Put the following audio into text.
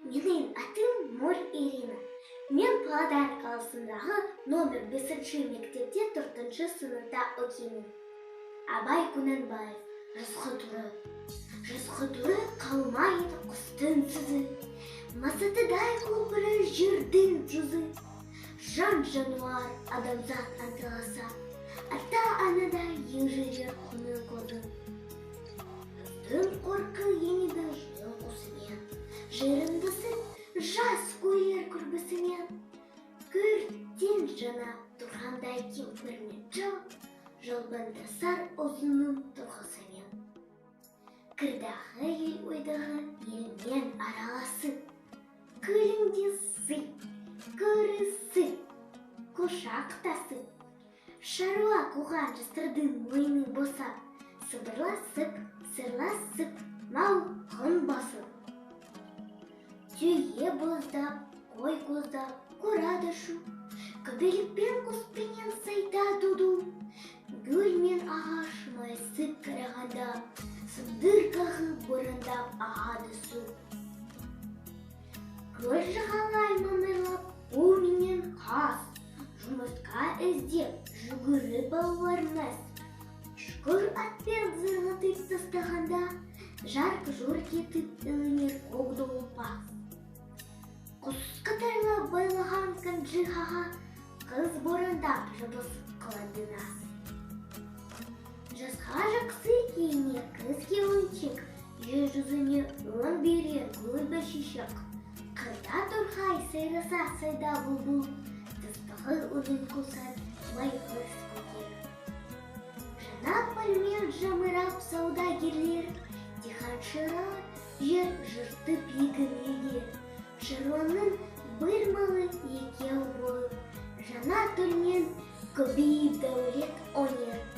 Менің атым Мур Ирина. Мен Павлодар қаласындағы номер 5 мектепте 4 сыныпта оқимын. Абай Құнанбаев, «Рысқы туры». Рысқы туры қалмайды құстың сөзі, масатыдай құлпырар жердің жүзі. Жан жануар адамзат анталаса, ата-анадай ежірер құны көзі. Қыздың қорқы енеді жыл құсымен, жырындысы жас көрер күрбісімен. Көртен жаңа тұрғандай кемпір мен жал, жалбандасар ұзынның тұрғысымен. Кірдағы ел ойдағы елмен араласып, күлімдесіп, көрісіп, құшақтасып, шаруа қуған жастардың мойны босап, сыбырласып, сырласып, мауқын басып. Түйе боздап, қой қоздап, қорада шу, көбелекпен құспенен сайда дуду. Гүл мен ағаш майысып қарағанда, сыбдыр қағып борандап ағады су. Көл жағалай мамырлап қу менен қаз, жұмыртқа іздеп жүгіріп балалар мәз. Үшкір атпен зырғытып тастағанда, жарқ жұрқ етіп ілінер көк долпаз. Құс қатарлап байлаған қанжығаға, қыз борандап жабысып қалады наз. Жасқа жақсы киінер қыз келіншек, жер жүзіне өң берер гүл бәйшешек. Қырда торғай сайраса сайда бұлбұл, тыстығы үнін қосар байғыз көкек. Жаңа пілмен жамырап саудагерлер, диқаншылар жер жыртып егін егер. Шаруаның бір малы екеу болып, жаңа түрмен көбейіп дәулет өнер.